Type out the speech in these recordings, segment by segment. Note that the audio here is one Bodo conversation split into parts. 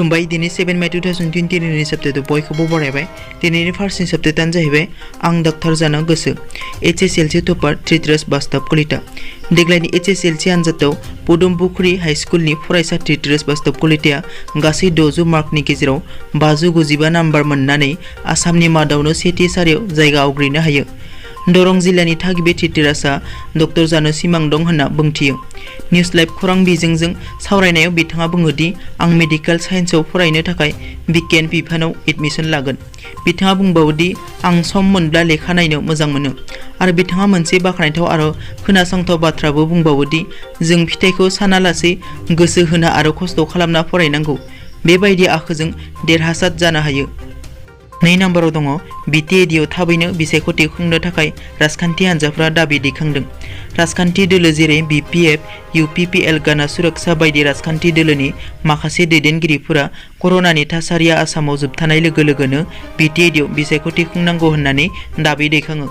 खुलुमबाय दिनै 7 मे 2020 नि सप्तायाव बयखौबो बरायबाय। दिनैनि फार्स्टनि सप्तायानो जाहैबाय आं डाक्टार जानो गोसो। HSLC topper Tritraj Bastav Kalita. देग्लायनि HSLC आनजादाव पदुमपुख्रि हाई स्कुलनि फरायसा त्रितराज बास्तव कलिताया गासै 600 मार्कनि गेजेराव 595 नाम्बार मोननानै आसामनि मादावनो सेथि सारियाव जायगा आवग्रिनो हायो। दरं जिल्लानि थागिबि त्रितराजआ डक्टर जानो सिमां दं होनना बुंथियो। निउज लाइभ खौरां बिजोंजों सावरायनायाव बिथाङा बुङो दि आं मेडिकेल साइन्सआव फरायनो थाखाय बिगियान बिफानाव एडमिशन लागोन। बिथाङा बुंबावो दि आं सम मोनब्ला लेखा नायनो मोजां मोनो। आरो बिथाङा मोनसे बाख्नायथाव आरो खोनासंथाव बाथ्राबो बुंबावो दि जों फिथाइखौ सानालासे गोसो होना आरो खस्थ' खालामना फरायनांगौ। बेबायदि आखुजों देरहासार जानो हायो। 2 नम्बराव दङ BTADआव थाबैनो बिसायख'थि खुंनो थाखाय राजखान्थि हान्जाफोरा दाबि दैखांदों। राजखान्थि दोलो जेरै BPF, UPPL, गण सुरक्षा बायदि राजखान्थि दोलोनि माखासे दैदेनगिरिफोरा कर'नानि थासारिया आसामाव जोबथानाय लोगो लोगोनो BTADआव बिसायख'थि खुंनांगौ होननानै दाबि दैखाङो।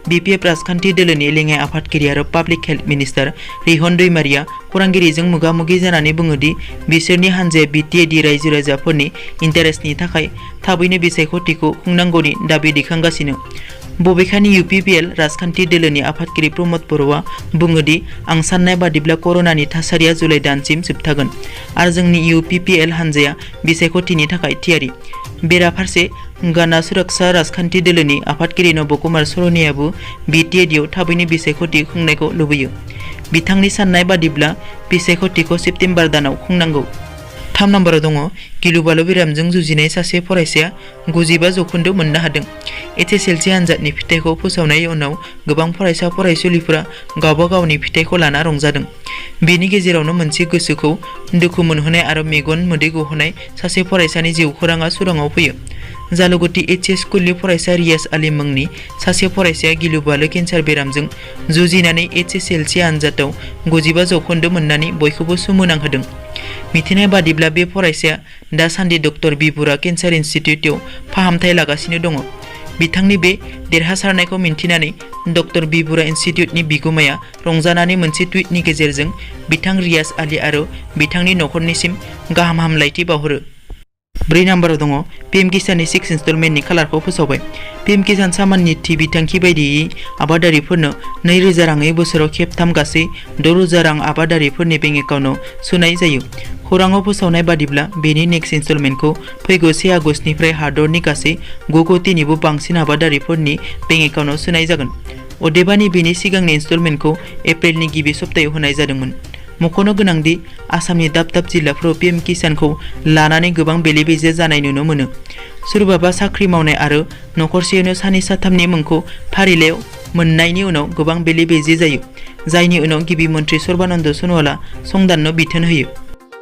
BPF राजखान्थि दोलोनि लेङाइ आफादगिरि आरो पाब्लिक हेल्थ मिनिस्टार रिहन दैमारिया खौरांगिरिजों मोगा-मोगि जानानै बुङो दि बिसोरनि हान्जाया BTAD रायजो-राजाफोरनि इन्टारेस्टनि थाखाय थाबैनो बिसायख'थिखौ खुंनांगौनि दाबि दैखांगासिनो। बबेखानि UPPL राजखान्थि दोलोनि आफादगिरि प्रमद बर'आ बुङो दि आं साननाय बादिब्ला कर'नानि थासारिया जुलाइ दानसिम जोबथागोन आरो जोंनि UPPL हान्जाया बिसायख'थिनि थाखाय थियारि। बेराफारसे गण सुरक्षा राजखान्थि दोलोनि आफादगिरि नब कुमार सरनियाबो BTADआव थाबैनो बिसायख'थि खुंनायखौ लुबैयो। बिथांनि साननाय बादिब्ला बिसायख'थिखौ सेप्तेम्बर दानाव खुंनांगौ। 3 नम्बराव दङ गिलु-बालु बेरामजों जुजिनाय सासे फरायसाया 95 जौखोन्दो मोननो हादों। HSLC आनजादनि फिथाइखौ फोसावनायनि उनाव गोबां फरायसा फरायसुलिफोरा गावबा गावनि फिथाइखौ लाना रंजादों। बेनि गेजेरावनो मोनसे गोसोखौ दुखु मोनहोनाय आरो मेगन मोदै गहोनाय सासे फरायसानि जिउ खौरांआ सोराङाव फैयो। जालुगुथि HS स्कुलनि फरायसा रियाज आली मुंनि सासे फरायसाया गिलु-बालु केन्सार बेरामजों जुजिनानै HSLC आनजादाव 95 जौखोन्दो मोननानै बयखौबो सोमोनांहोदों। मिथिनाय बादिब्ला बे फरायसाया दासान्दि डक्टर बिबुरा केन्सार इनस्टिट्युटआव फाहामथाय लागासिनो दङ। बिथांनि बे देरहासारनायखौ मिन्थिनानै डक्टर बिबुरा इनस्टिट्युटनि बिगुमाया रंजानानै मोनसे टुइटनि गेजेरजों बिथां रियाज आली आरो बिथांनि नखरनिसिम गाहाम हामलायथि बावहरो। 4 नम्बराव दङ PM किसाननि 6 इनस्टलमेन्टनि खालारखौ फोसावबाय। PM किसान सामाननि थि बिथांखि बायदियै आबादारिफोरनो 2000 राङै बोसोराव खेबथाम गासै 6000 रां आबादारिफोरनि बेंक एकाउन्टआव सोनाय जायो। खौराङाव फोसावनाय बादिब्ला बेनि नेक्स्ट इनस्टलमेन्टखौ फैगौ 1 आगस्तनिफ्राय हादरनि गासै 9 कोटिनिबो बांसिन आबादारिफोरनि बेंक एकाउन्टआव सोनाय जागोन। अदेबानि बेनि सिगांनि इनस्टलमेन्टखौ एप्रिलनि गिबि सप्तायाव होनाय जादोंमोन। मख'नो गोनांदि आसामनि दाब दाब जिल्लाफोराव PM किसानखौ लानानै गोबां बेले-बेजे जानाय नुनो मोनो। सोरबाबा साख्रि मावनाय आरो नखरसेयावनो 2-3नि मुंखौ फारिलाइयाव मोननायनि उनाव गोबां बेले-बेजे जायो, जायनि उनाव गिबि मन्त्रि सर्बानन्द सन'वालआ संदाननो बिथोन होयो।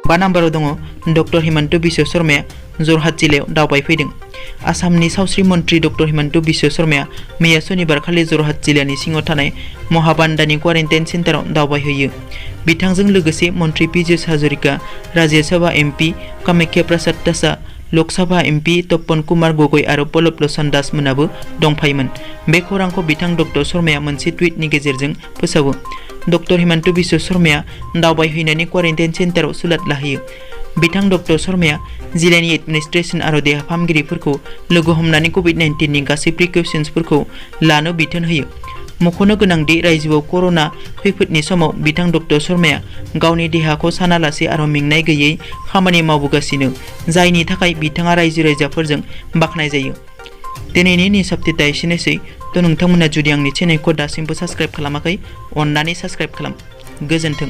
5 नम्बराव दङ डक्टर हिमन्त बिश्व शर्माया जरहाट जिल्लायाव दावबायफैदों। आसामनि सावस्रि मन्त्रि डक्टर हिमन्त बिश्व शर्माया मैया सनिबार खालि जरहाट जिल्लानि सिङाव थानाय महाबान्दानि क्वारेन्टाइन सेन्टाराव दावबायहैयो। बिथांजों लोगोसे मन्त्रि पीयूष हाजरिका, राज्य सभा MP कामाख्या प्रसाद दासआ, लक सभा MP तपन कुमार गगৈ आरो पल्लव लोचन दास मोनाबो दंफायोमोन। बे खौरांखौ बिथां डक्टर शर्माया मोनसे टुइटनि गेजेरजों फोसावो। डक्टर हिमन्त बिश्व शर्माया दावबायहैनायनि क्वारेन्टाइन सेन्टाराव सुलाद लाहैयो। बिथां डक्टर शर्माया जिल्लानि एडमिनिस्ट्रेसन आरो देहा फाहामगिरिफोरखौ लोगो हमनानै COVID-19नि गासै प्रिकसन्सफोरखौ लानो बिथोन होयो। मख'नो गोनांदि रायजोआव कर'ना खैफोदनि समाव बिथां डक्टर शर्माया गावनि देहाखौ सानालासे आरो मेंनाय गैयै खामानि मावबोगासिनो, जायनि थाखाय बिथाङा रायजो-राजाफोरजों बाख्नायजायो। दिनैनि निउज आपडेटआ एसेनोसै। नोंथांमोना जुदि आंनि चेनेलखौ दासिमबो साबस्क्राइब खालामाखै, अन्नानै साबस्क्राइब खालाम। गोजोन्थों।